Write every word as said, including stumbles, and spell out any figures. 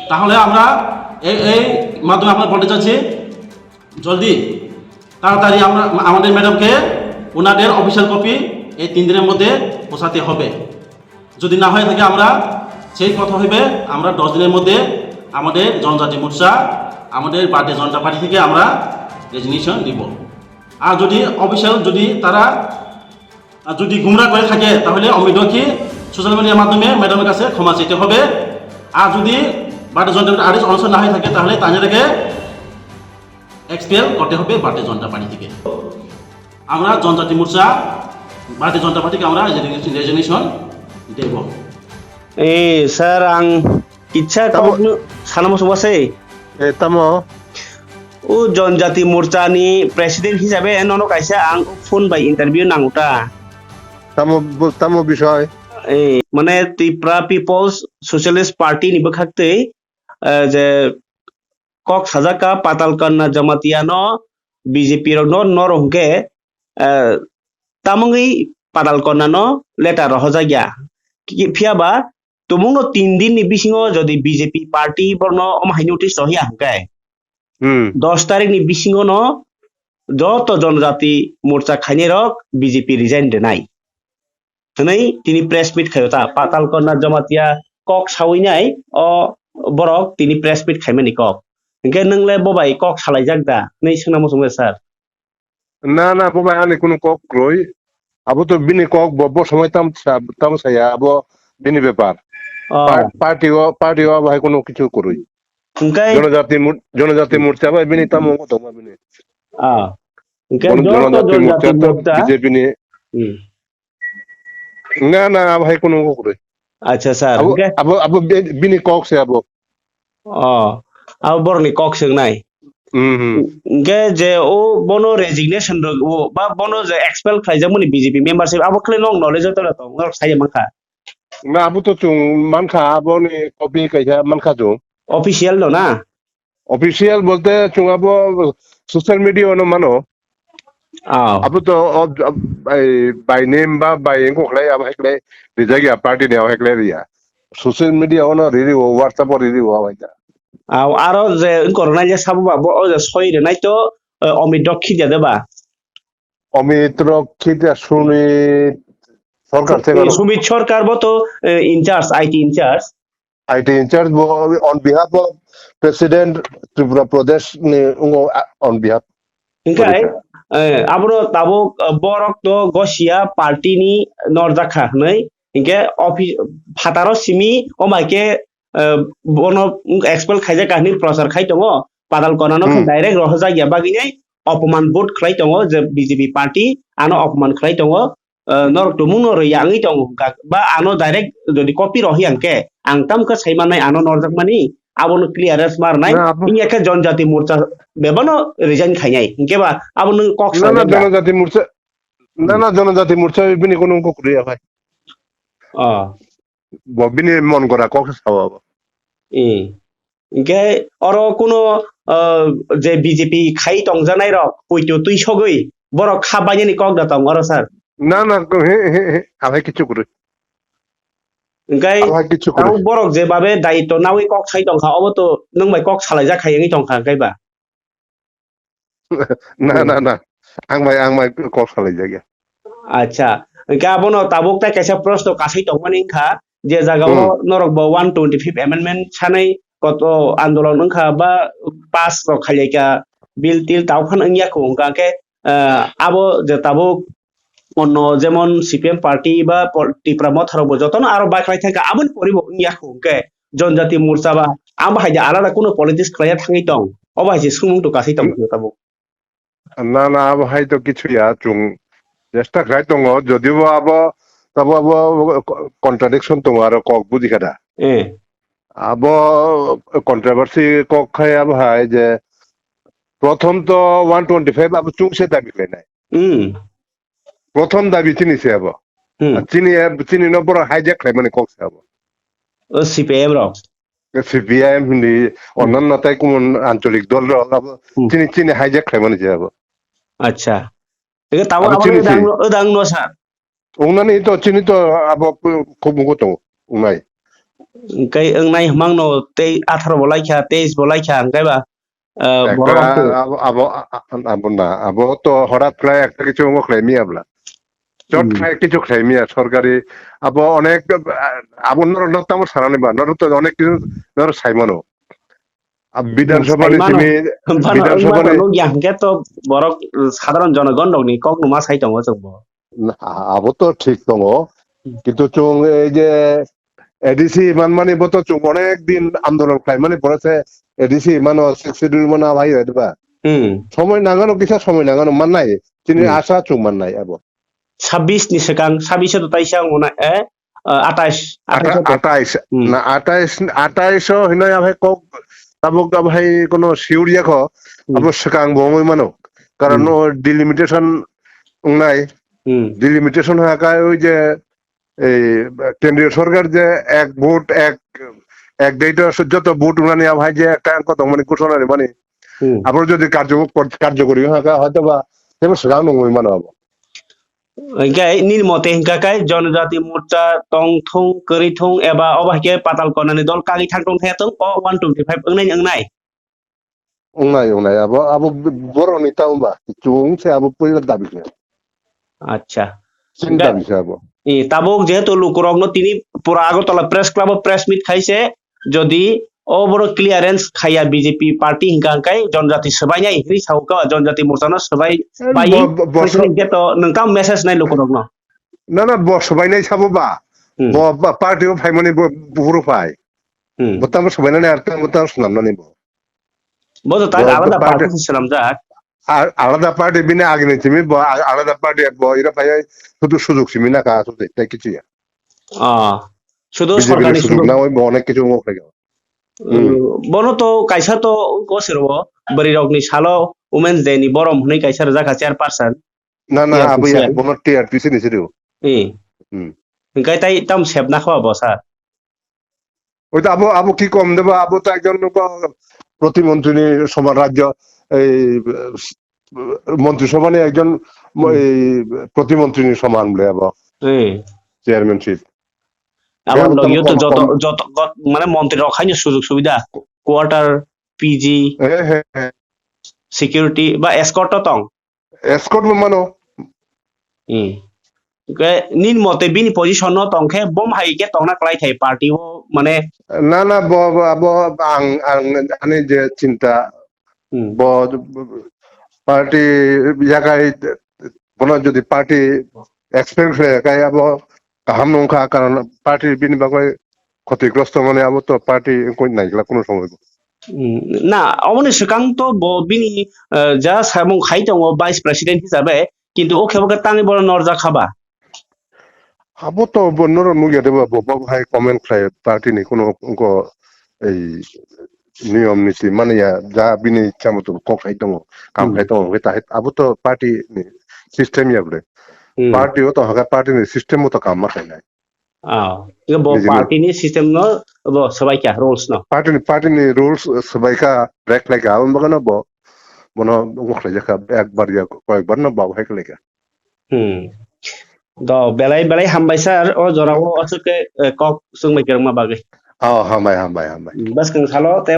তাহলে আমরা এই, এই মাধ্যমে আমরা বলতে চাচ্ছি, জলদি, তাড়াতাড়ি আমরা, আমাদের ম্যাডামকে ওনাদের অফিসিয়াল কপি এই তিন দিনের মধ্যে পৌঁছাতে হবে। যদি না হয়ে থাকে, আমরা সেই কথা হইবে, আমরা দশ দিনের মধ্যে আমাদের জনজাতি মোর্চা, আমাদের ভারতীয় জনতা পার্টি থেকে আমরা রেজিগনেশন দিব। আর যদি অফিসিয়াল যদি তারা আর যদি গুমরা করে থাকে, তাহলে অমিত রক্ষী সোশ্যাল মিডিয়ার মাধ্যমে ম্যাডামের কাছে ক্ষমা চাইতে হবে। আর যদি ভারতীয় জনতা পার্টি আদেশ অনুসরণ না হয়ে থাকে, তাহলে তাদেরকে এক্সপেল করতে হবে ভারতীয় জনতা পার্টি থেকে। আমরা জনজাতি মোর্চা, ভারতীয় জনতা পার্টিকে আমরা রেজিগনেশন দেব। Eh, sir, ang kitsa Tamo- kokno sana muchungma se. Eh, tamo? O Jonjati Morcha ni president hisabe nono kaisa ang phone bai interview nango ta. Tamo bo-, tamo bisoi? Eh, mane Tripura People's Socialist Party ni bwkhak twi, eh, je kok sajak ka Patal Kanna Jamatia no B J P rok no, norok hwnkhe, eh, tamungwi Patal Kanna no letter rohorjak ya. Ki-, phiya ba tumungno tin din ni bisingo jodi B J P party borno omo hai notice rohiya hwnkhe, Hmm. dos tarik ni bisingo no joto Jonojati Morcha khainai rok B J P resign rwnai hwnwi tini press meet khaio ta. Patal Kanna Jamatia kok sawi nai o borok tini press meet khaimani kok. Hwnkhe nwng le bo bai kok salaijak da hwnwi swngna muchungo sir. Na, na, bo bai ani kunu kok kwrwi. Abo to bini kok bo, bo somoi tam sa-, tam saya, abo bini bepar. Oh. Pa-, party o, party o abo hai kunu kichu kwrwi. Hwnkhe Jonojati mur-, Jonojati Morcha bai bini tamo wngkha tongma bini. Ah. Hwnkhe Bono joto Jonojati Jonojati Morcha to Morcha. B J P ni. Hmm. Na, na, abo hai kunu wngkha kwrwi. Acha, sir. Abo, Hwnkhe abo, abo bi-, bini kok se abo. Oh, abo borokni kok swngnai. Mhm. Hwnkhe je o bono resignation rw-, o ba bono je expel khlaijakmani B J P membership, abo khlai nok knowledge o tongna tong, norok sai mankha. Na, abo to chwng mankha, aboni copy kaisa mankha chwng. Official no na? Official bolte chwng abo social media ono mano. Oh. Abo to, o, o, bai, by name ba by engko khlai abo hai khlai rijak ya, party ni abo hai khlai riya. Social media ono riri o, WhatsApp o riri o abo hai ta. Aw, aro je engko rwnai je sabo ba, bo, o je soi rwnai to, eh, Omit Rokhi ja de ba? Omit Rokhi ja Sumit Sarkar se Eh, gano. Sumit Sarkar bo to, eh, in charge, I T in charge. I T in charge bo on behalf of President Tripura Pradesh ni ungo, ah, on behalf. Hingke, Orika. Eh, abono tabuk, eh, borok to gosia party ni norjak kha hwnwi. Hingke office phataro simi o mai khe, eh, bono expel khaijak kha hwnwi prochar khai tongo. Padal Kona no khe Hmm. direct rohorjak ya bagwi nai opoman vote khlai tongo je B J P party ano opoman khlai tongo. Eh, norok tumung no rwi ya wngwi tongo, ga-, ba ano direct jodi copy rohi ang khe, ang tamo khe sai mannai ano norjak mani, abono clearance ma rwnai, Na, abo- wngya khe Jonjati Morcha bebano resign khainai, hingke ba abo nwng kok Na, na, salai ba? Jonojati Morcha, na, Hmm. na, Jonojati Morcha bini kono kok rwi ya bhai. Oh. Bo bini mon gora kok se sao abo. Eh. Hingke oro kuno, ah, je B J P khai tongjanai rok, poito twi sogwi borok kha bainani kok da tong oro, sir? Na, na, he, he, he, abai kichu kwrwi. Hingke Abai kichu kwrwi. Tabuk borok je babe daitw nawi kok sai tongkha, obo to nwng bai kok salaijak khai wngwi tongkha, hingke ba? Na, Hmm. na, na. Ang bai, ang bai kok salaijak ya. Acha. Hingke abono tabuk tai kaisa proshno kasai tongmani wngkha, je jagao Hmm. norok bo one twenty-fifth amendment sanai koto andolon wngkha ba pass rok khailai kha, bill til tao phano wngya kho wngkha khe, ah, abo je tabuk onno jemon C P M party ba pol-, Tipra Motha rok bo jotono aro bakhlai thangkha, aboni poribo wngya kho hwnkhe Jonjati Morcha ba abo hai de alada kuno politics khlaiya thangwi tong, obo hai se swngmung to kasai tong phio tabuk. Na, na, abo hai to kichu ya, chwng chesta khlai tongo, jodibo abo, tabo abo co-, contradiction tongo aro kok buji kha da. Eh. Abo controversy kok khai abo hai je prothom to one twenty-five abo chwng se dabi khlainai. Hmm. Prothom dabi chini se abo. Hmm. Chini, chini no borok hijack khlaimani kok se abo. O C P I M rok. C P I M hindi, hmm, onnanno tai kumun ancholik dol rok abo, hmm, chini, chini hijack khlaimani se abo. Acha. Ege tabo abo abo chini odang se. Odang no sa. Ongnani to chini to abo khub mugo tongo, ongnai. Hwnkhe wngnai hwmang no tei atharo bo laikha, teis bo laikha, hwnkhe ba, ah, borok Ekta abo, abo, a-, a-, abo na, abo to horat khlai ekta kichu wngma khlai miya bla. Chot Hmm. khlai kichu khlai miya sorkari, abo onek, ah, abo norok no tamo sanani ba, norok to onek kichu norok sai mano. Ab-, Bidhan Hmm, Sabha ni saimano. Simi, Bano Bidhan Sabha wngmano ni nukya hwnkhe to borok, uh, sadharon jonogon rokni kok numa sai tongo chwngbo. Na, abo to thik tongo. Hmm. Kintu chwng ei je A D C manmani bo to chwng onek din andolon khlaimani pore se A D C mano, Sixth Schedule mano abo hai diba? Hmm. Somoi nangano, kisa somoi nangano mannai. Chini Hmm. asa chwng mannai abo. Sabbish ni swkang, sabbish to taisa wngmano, eh? Ah, atais, Ata-, atais to. atais. Hmm. Na, atais, atais o hinoi abai kok tabuk abai kono sure ya kho. Hmm. Abo swkang bo wngwi mano. Karon Hmm. o delimitation wngnai. Hmm. Delimitation ha kai oi je ei kendriyo sorkar je ek vote ek, ek date o joto vote wngnani abai je ekta angko tongmani ghosona rimani. Hmm. Abo jodi karjo-, karjokori ha kai hoyto ba tebo swkang wngwi mano abo. Hingke nini mote hingka khe Janajati Morcha tong thung, kwrwi thung eba obo hai khe Patal Konani dol kagwi thang tong khe tong o one twenty five wngnai wngnai? Wngnai, wngnai. Abo, abo borokni tamo ba? Chwng se abo puila dabi khe. Acha. Chini Hingke, dabi se abo. I, tabuk jehetu lukurokno tini pura Agartala Press Club o press meet khai se, jodi o borok clearance khaiya B J P party hingka hingkai Janajati swbainai hinwi sao khe Janajati Morchano swbai Eh, bai bo-, bo-, boso- hingke to nwng tamo message nai lukurokno? Na, na, bo swbainai sabo ba. Hmm. Bo, ba, party o phaimani bo buphuru phai. Hmm. Bo tamo swbainani ar tamo tamo swnamnani bo. Bo to tak Bo alada party party se swnamjak. A-, alada party bini agini simi bo a-, alada party bo ira phai sudu sujug simi na ka sudu tai kichu ya. Ah, sudu B J P ni sorkarni sudu sudu. Na oi bo onek kichu wngkha. Hmm. Uh, bono to kaisa to wngkha sero bwrwi rokni salo Women's Day ni borom hwnwi kaisa rwjak kha chairperson. Na, na, T R T C abo ya, bono T R T C ni siro. Eh. Hmm. Hingkai tai tam sep na kho bo sir. Oi to abo, abo ki kom deba, abo to ekjon nuko protimontri ni soman rajyo, ei, montri sobha ni ekjon mo-, Hmm. ei, protimontri ni soman bole abo. Eh. Chairmanship. Abo Abo no tamo yo to kom, joto, kom. Joto, got-, mane montri rok haino sujug subida, quarter, P G, Eh, he, he. Security, ba escort to tong? Escort bo mano. Hmm. Ke nin mote bini position no tong khe bom hai khe tongna klai thai party o mane. Na, na, bo, bo, bo, ang, ang, ani je chinta, Hmm. Bo, party yakai, bono jodi party expel khe kai abo kaham nungkha, karon party bini bagwi khotigrosto mane abo to party wngkoi naikla kunu somoi bo. Hmm. Na, oboni swkang to bo bini, eh, ja samung khai tongo vice president hisabe, kintu o khe bo khe tangwi bono norjak kha ba. Abo to bo norok nukya de ba, bo, bo hai comment khlai party ni kuno wngko ei niyom niti mani ya, ja bini ichha moto kok khai tongo, kam Hmm. khai tongo, hwnkhe ta hai abo to party ni system ya bre. Hmm. Party o to hwnkhe party ni system moto kam ma khainai. Ah, bo Nijini. Party ni system no bo swbai kha rules no. Party ni, party ni rules swbai kha, break khlai kha, abo bagano bo, bono wngkhlai jakha, ekbar ya koyekbar no bo hai khlai kha. Hmm. Do, belai, belai hambai sir, o jora o aswk khe, eh, kok swngbai kwrwngma bagwi. Oh, hambai, hambai, hambai. Hmm, bwskang salo, tei